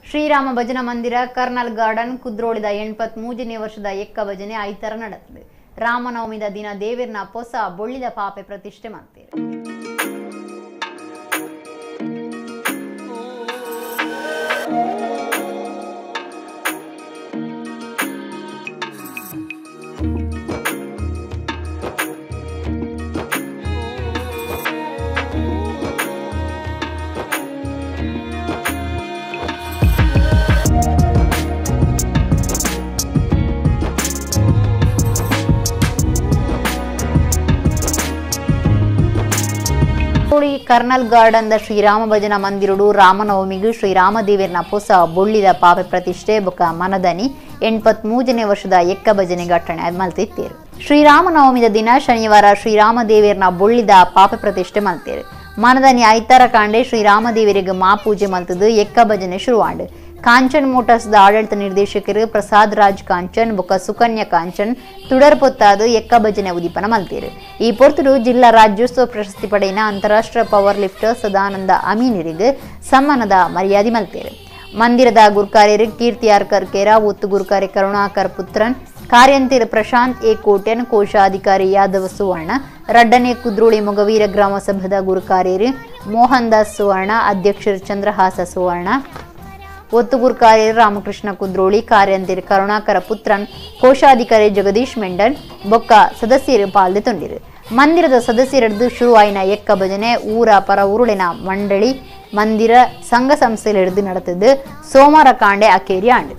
ಶ್ರೀರಾಮ ಭಜನಾ ಮಂದಿರ colonel garden ಕುದ್ರೋಳಿದ 83ನೇ ವರ್ಷದ ಎಕ್ಕ ಭಜನೆ ಐತರ ನಡೆತದೆ. ರಾಮನವಮಿದ ದಿನ ದೇವಿರ್ನ ಪೊಸ ಬೊಳ್ಳಿದ ಪಾಪೆ ಪ್ರತಿಷ್ಠೆ ಮಾಡ್ತಾರೆ. ಕರ್ನಲ್ ಗಾರ್ಡನ್ the Shriram ಭಜನಾ ಮಂದಿರುಡು ರಾಮನವಮಿಗು ಶ್ರೀರಾಮದೇವಿರ್ನ ಪೊಸ ಬೊಳ್ಳಿದ ಪಾಪೆ ಪ್ರತಿಷ್ಠೆ ಬೊಕ ಮನದನಿ 83ನೇ ವರ್ಷದ ಎಕ್ಕ ಭಜನೆ ಘಟನೆ ಮಲ್ತಿತ್ತೇರು. ಶ್ರೀರಾಮನವಮಿದ ದಿನ ಶನಿವಾರ ಶ್ರೀರಾಮದೇವಿರ್ನ ಬೊಳ್ಳಿದ ಪಾಪೆ ಪ್ರತಿಷ್ಠೆ ಮಲ್ತೇರು. ಮನದನಿ ಐತಾರ ಕಾಂಡೆ ಶ್ರೀರಾಮದೇವರಿಗೆ ಮಾ ಪೂಜೆ ಮಲ್ತದು ಎಕ್ಕ ಭಜನೆ ಶುರುವಾಂಡು. ಕಾಂಚನ್ ಮೋಟಾರ್ಸ್ the ಆಡಳಿತ ನಿರ್ದೇಶಕರು ಪ್ರಸಾದ್ ರಾಜ್ ಕಾಂಚನ್ ಬೊಕ ಸುಕನ್ಯಾ ಕಾಂಚನ್ ತುಡರ್ ಪೊತ್ತಾದು ಎಕ್ಕ ಭಜನೆ ಉದೀಪನ ಮಲ್ತೇರು. ಈ ಪೊರ್ತುಡು ಜಿಲ್ಲಾ ರಾಜ್ಯೋತ್ಸವ ಪ್ರಶಸ್ತಿ ಪಡೆಯಿನ ಅಂತಾರಾಷ್ಟ್ರೀಯ ಪವರ್ ಲಿಫ್ಟರ್ ಸದಾನಂದ ಅಮೀನರಿಗೆ ಸಮ್ಮಾನದ ಮರ್ಯಾದೆ ಮಲ್ತೇರು. ಮಂದಿರದ ಗುರ್ಕಾರ್ಯರು ಕೀರ್ತಿಯಾರ್ ಕರ್ಕೇರ, ಒತ್ತು ಗುರುಕಾರ್ಯ ಕರುಣಾಕರ್ ಪುತ್ರನ್, ಕಾರ್ಯಂತಿರು ಪ್ರಶಾಂತ್ ಎ ಕೋಟ್ಯನ್, ಕೋಶಾಧಿಕಾರಿ ಯಾದವ ಸುವರ್ಣ, ರಡ್ಡನೆ ಕುದ್ರೋಳಿ ಮೊಗವೀರ ಗ್ರಾಮ ಸಭಾದ ಗುರುಕಾರ್ಯರು ಮೋಹನ್ ದಾಸ್ ಸುವರ್ಣ, ಅಧ್ಯಕ್ಷರು ಚಂದ್ರಹಾಸ ಸುವರ್ಣ, ಒತ್ತುಗುರು ಕಾರ್ಯ ರಾಮಕೃಷ್ಣ ಕುದ್ರೋಳಿ, ಕಾರ್ಯಂತಿರು ಕರುಣಾಕರ ಪುತ್ರನ್, ಕೋಶಾಧಿಕಾರಿ ಜಗದೀಶ್ ಮೆಂಡನ್ ಬೊಕ್ಕ ಸದಸ್ಯರು ಪಾಲ್ದೆ ತೊಂಡಿರು. ಮಂದಿರದ ಸದಸ್ಯರದ್ದು ಶುರುವಾಯಿನ ಎಕ್ಕ ಭಜನೆ ಊರ ಪರ ಉರುಳಿನ ಮಂಡಳಿ ಮಂದಿರ ಸಂಘ ಸಂಸ್ಥೆಯಲ್ಲಿ ಹಿಡಿದು ನಡೆತಿದ್ದು ಸೋಮವಾರ ಕಾಂಡೆ ಅಕೇರಿ ಆಂಡು.